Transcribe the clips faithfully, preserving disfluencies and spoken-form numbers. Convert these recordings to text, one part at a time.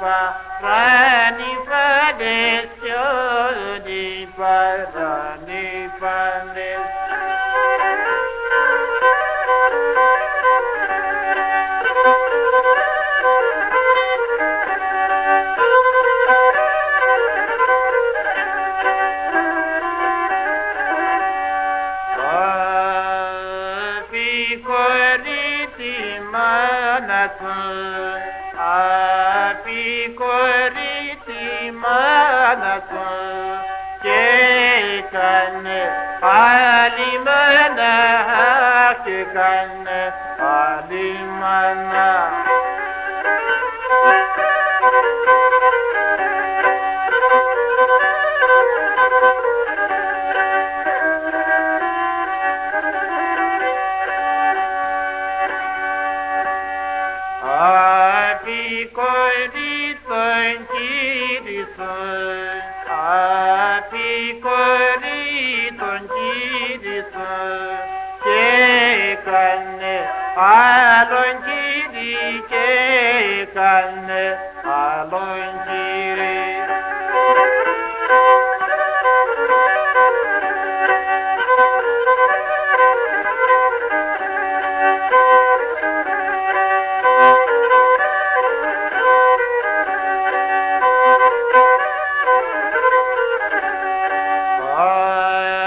Parani fades jodi, parani fades. Api koriti manasu, api koriti manasu, ke kane alimana, ke kane alimana. Api kori tonkiri so, api kori tonkiri so, ke kane alonkiri, ke kane alonkiri.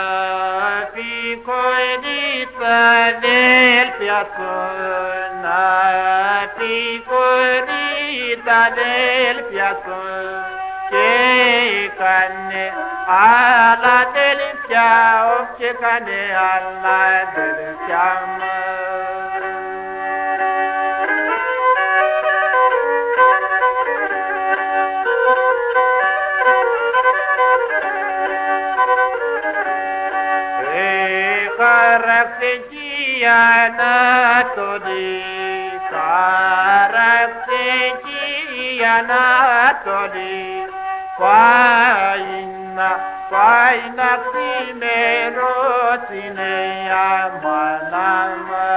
Api korita del piasun, api korita del piasun, ke kane ala del piasun, ke kane ala del piasun. E karak se kiana todi, karak se kiana todi, kwaina, kwaina simero sine amanama.